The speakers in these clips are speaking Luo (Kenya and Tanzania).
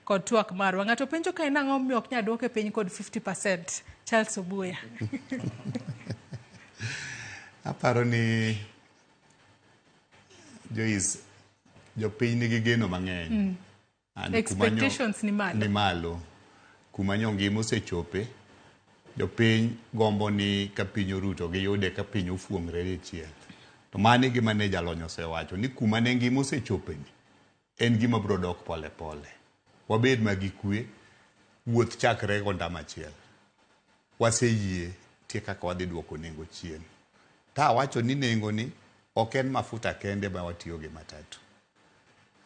Kod twak marwa. Ng'ato penjo ka en ang'o momiyo ok nyal duoke piny kod 50%. Charles Obuya. Aparo ni Joyce, jopiny nigi geno mang'eny. And Expectations ni malo. Ni malo. Kuma nyo ngima osechope, jopiny gombo ni ka piny oruto giyude ka piny ofuong're dichiel. To mano e gima ne jalony osewacho ni kuma ne ngima osechope ni en gima biro dok pole pole. Wabed ma gi kwe, wuoth chakre go ndama achiel. Waseyie tie kaka wadhi duoko nengo chien. Ta awacho ni nengo ni ok en mafuta kende ma watiyo gi matatu.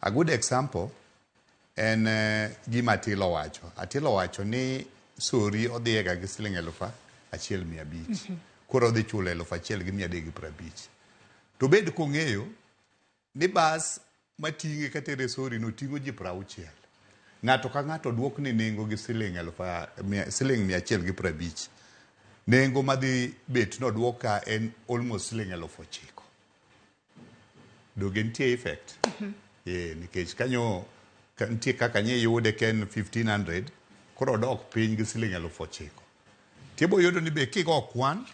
A good example en gima Atilo wacho. Atilo wacho ni sori odhiyega gi siling 1500. Koro odhi chulo 1350. To bed kong'eyo ni bas mating'e katere sori no ting'o ji 60. Ng'ato ka ng'ato duokne nengo gi siling siling 150. Nengo madhi bet noduok ka en almost siling 9000. Donge nitie effect? Nikech kanyo ka nitie kaka nye yude ka en 1500 koro odok piny gi siling 9000. Tibo yudo ni be kigo kwan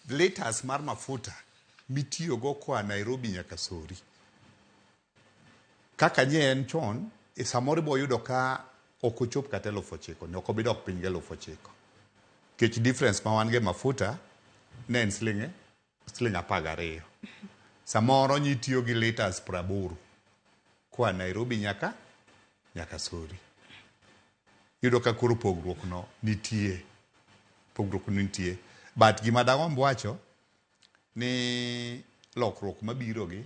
liters mar mafuta mitiyogo koa Nairobi nyaka Sori. Kaka nye en chon, e samoro ibo yudo ka ok ochop kata 9000 ni, ok obi dok piny gi 9000. Nikech difference ma wan go e mafuta ne en siling 12. Samoro nyitiyo gi liters 80 koa Nairobi nyaka Sori. Iyudo ka koro pogruok no nitie. Pogruok no nitie. But gima dagomb wacho ni lokruok mabiro gi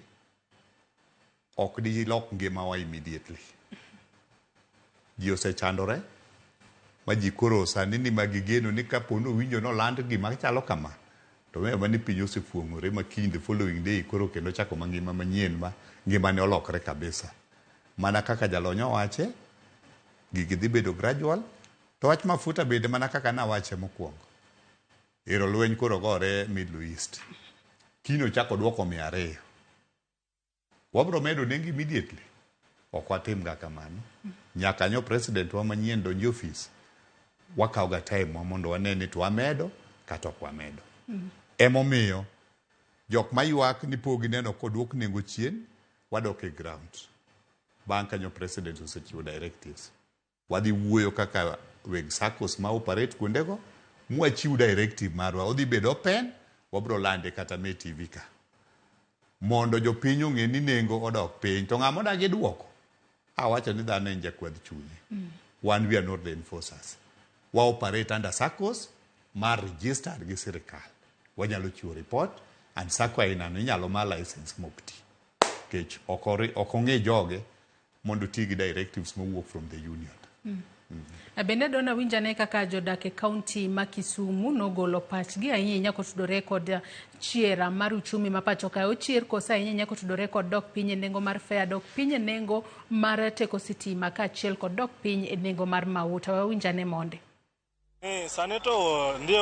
ok dilok ngimawa immediately. Ji osechandore ma ji koro sani ni ma gigeno ni kapo ni owinjo noland gima chalo kama to weyo mani piny osefuong'ore ma kiny the following day koro kendo chako mangima manyien ma ngimane olokre kabisa. Mana kaka jalony owache, gigi dhi bedo gradual. To wach mafuta bende mana kaka nawache mokwongo. Ero lweny koro gore Middle East. Kiny ochako duoko 200. Wabro medo nengo immediately. Ok watim ga kamano. Nyaka nyo president wa manyien donj e ofis. Wakawo ga time wa mondo wane ni to wamedo kata ok wamedo. Emomiyo jok maywak ni pok gineno koduok nengo chien, wadok e ground. Bang' kanyo president osechiwo directives. Wadhi wuoyo kaka weg SACCOs ma operate kuondego, mwachiw directive marwa. Odhi bedo open, wabro lande kata me TV ka. Mondo jopiny ong'e ni nengo odok piny. To ng'ama odagi duoko, awacho ni dhano en jakwadh chunye. Wan we are not the enforcers. Wa operate under SACCOs ma registered gi sirikal. Wanyalo chiwo report and SACCO ainano inyalo ma license mok ti. Nikech ok ong'e joge mondo oti gi directives mowuok from the union. Bende dona winjane kaka jodak e kaunti ma Kisumu nogolo pachgi ahinya ahinya kotudore kod chiera mar uchumi ma pacho kae ochier koso ahinya ahinya kotudore kod dok piny e nengo mar fare, dok piny e nengo mar teko sitima kaachiel kod dok piny e nengo mar mauta. Wawinjane monde. Sani to ndiyo.